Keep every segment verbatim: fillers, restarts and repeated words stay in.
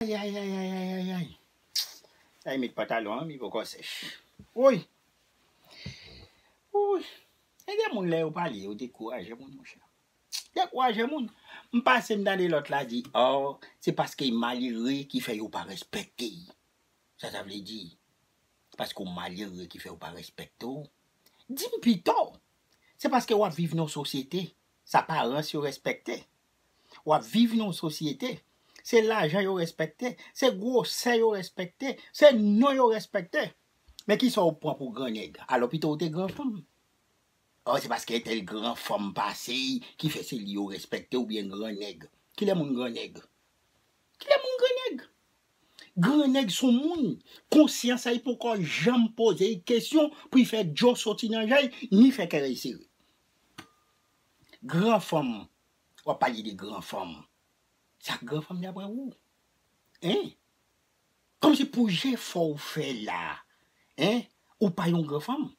Ay, ay, ay, ay, ay, ay, ay. Ay, met pantalon an, mi poko sèch. Woy. Woy. E gen moun lè yo pale, yo dekouraje moun, monchè. Dekouraje moun. M pase m tande lòt la di, oh, se paske l malere ki fè yo pa respekte l. Sa sa vle di? Paske w malere ki fè yo pa respekte w? Di m pito. Se paske w ap viv nan yon sosyete. Se aparans yo respekte. W ap viv nan yon sosyete. Se lajan yo respekte. Se gwosè yo respekte. Se non yo respekte. Men kisa w pran pou gran nèg? Alò pito w te gran fanm. Oh, se paske entèl gran fanm pase l ki fè se li yo respekte oubyen gran nèg. Kilè moun gran nèg? Kilè moun gran nèg? Gran nèg se yon moun, konsyans a li poko janm poze l kesyon pou l fè djo soti nan je l, ni fè kè l sere. Gran fanm, w ap pale de gran fanm. Sa gran fanm daprè ou? Hein? Kòmsi pou jefò w fè la, hein? Ou pa yon gran fanm.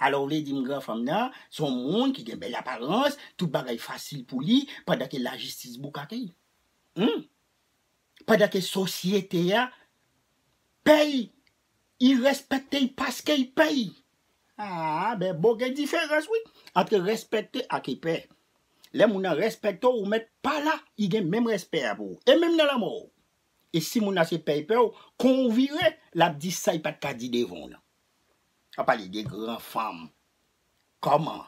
Alò, w vle di m gran fanm nan, se yon moun ki gen bèl aparans, tout bagay fasil pou li, pandan ke lajistis boukake l. Hmm? Pandan ke sosyete a pè l, li respekte l paske l pè l. Ah, ben, bon, gen diferans, wi, ant respekte ak pè. Lè moun nan respekte w, ou mèt pa la, li gen menm respè a pou ou. E menm nan lanmò w. E si moun nan se pè l pè w, kon w vire, l ap di sa l pa t ka di devan w nan. W ap pale de gran fanm. Kòman?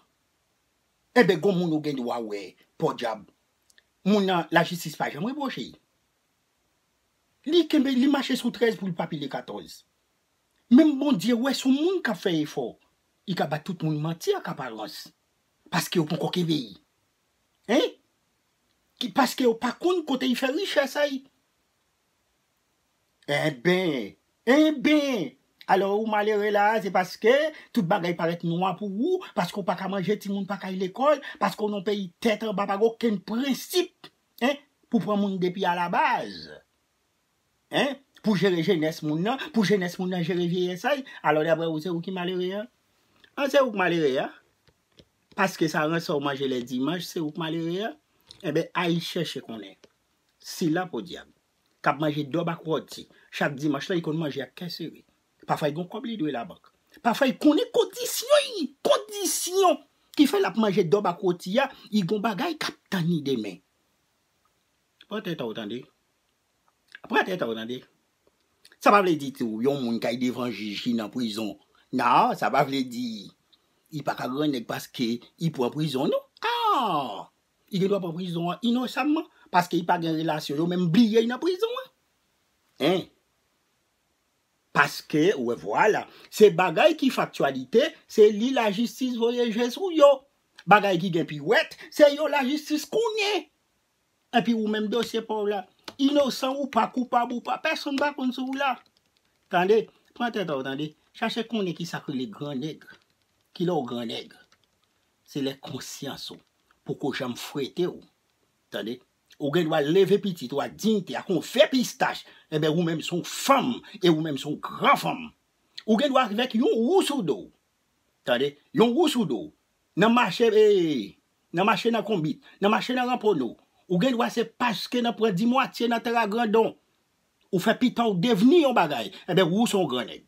Enben, gon moun ou gen dwa wè, podyab. Moun nan, lajistis pa janm repwoche l. Li kenbe, li mache sou trèz pou l pa pile katòz. Menm Bondye wè se yon moun k ap fè efò. Li ka ba tout moun manti ak aparans. Paske yo poko kenbe l. Hein? Ki, paske yo pa konn kote l fè richès a l. Enben, enben, alò ou malere la, se paske tout bagay parèt nwa pou ou, paske w pa ka manje, timoun pa ka al lekòl, paske w nan peyi tèt anba, pa gen okenn prensip, hein, pou pran moun depi alabaz. Hein? Pou jere jenès moun nan, pou jenès moun nan jere vyeyès a l. Alò, daprè ou, se ou ki malere a? An, se ou k malere a. Paske sa ranson w manje lè dimanch, se ou k malere a. Enben, al chèche konnen. Sila podyab k ap manje dòb ak wòti chak dimanch la, li konn manje ak kè sere. Pafwa, li gon kòb li dwe labank. Pafwa, li konnen kondisyon li, kondisyon ki fè l ap manje dòb ak wòti a, li gon bagay k ap tann li demen. Pran tèt a w, tande. Pran tèt a w, tande. Sa pa vle di tou, yon moun k al devan jij, li nan prizon. Non, sa pa vle di li pa ka grannèg paske li pran prizon, non. Ah! Li gen dwa pran prizon an inosamman, paske li pa gen relasyon, yo menm bliye l nan prizon an. Hein? Paske, ou wè, vwala, se bagay ki faktyalite, se li lajistis voye je sou yo. Bagay ki gen piwèt, se yo lajistis konnen. Epi ou menm dosye pa w la, inosan ou pa, koupab ou pa, pèsonn pa konn sou ou la. Tande, pran tèt a w, tande. Chache konnen kisa k rele grannèg. Kilè w grannèg? Se lè konsyans ou poko janm frete w. Tande, ou gen dwa leve pitit ou ak diyite, ak yon vye pistach, enben ou menm se yon fanm, e ou menm se yon gran fanm. Ou gen dwa avèk yon wou sou do w. Tande, yon wou sou do w. Nan mache, e, nan mache nan konbit, nan mache nan ranpono. Ou gen dwa se paske nan pran dimwatye nan tè a grandon. Ou fè pita w devni yon bagay. Enben, ou se yon grannèg.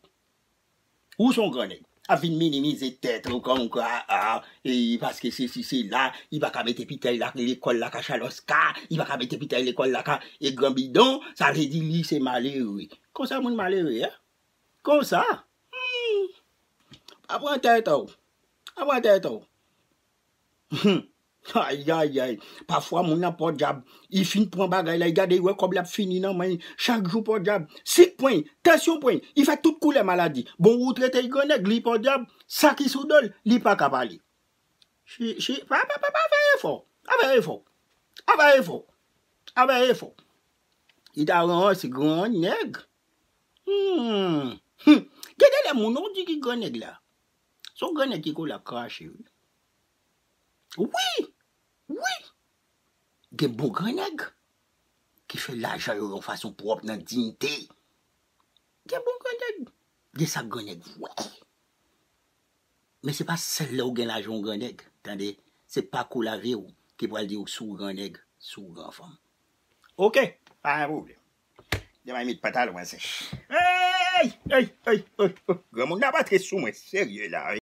Ou se yon grannèg. Ap vin minimize tèt ou, kon kwa, a, e, paske sesi, sela, li pa ka mete pita l lekòl la ka Chaloska, li pa ka mete pita l lekòl la ka, e, Gran Bidon, sa vle di li se malere. Konsa moun malere, a? Konsa? Hmm. Pa pran tèt ou. Pa pran tèt ou. Hmm. Ay, ay, ay. Pafwa, moun nan podyab, li fin pran bagay la, li gade, li wè kòb la ap fini nan men li. Chak jou, podyab, sik pran, tansyon pran, li fè tout koulè maladi. Bon, ou trete l grannèg, li podyab, sa ki sou do l, li pa ka pale. Chi, chi, pa, pa, pa, pa fè efò. Pa fè efò. Pa fè efò. Pa fè efò. Li ta ranse grannèg. Hmm. Hmm. Gen de lè moun ou di ki grannèg la. Se yon grannèg ki kole ak krache, wi. Wi! Wi! Gen bon grannèg ki fè lajan yo yon fason pwòp nan diyite. Gen bon grannèg. Gen sa grannèg vre. Men se pa sèl lè w gen lajan w grannèg. Tande, se pakou lavi w ki pral di w si w grannèg, si w gran fanm. Oke, pa gen pwoblèm. Demay met pantalon an sèch. Ey, ey, ey, ey, ey. Granmoun nan pa trè sou mwen, serye la, wi.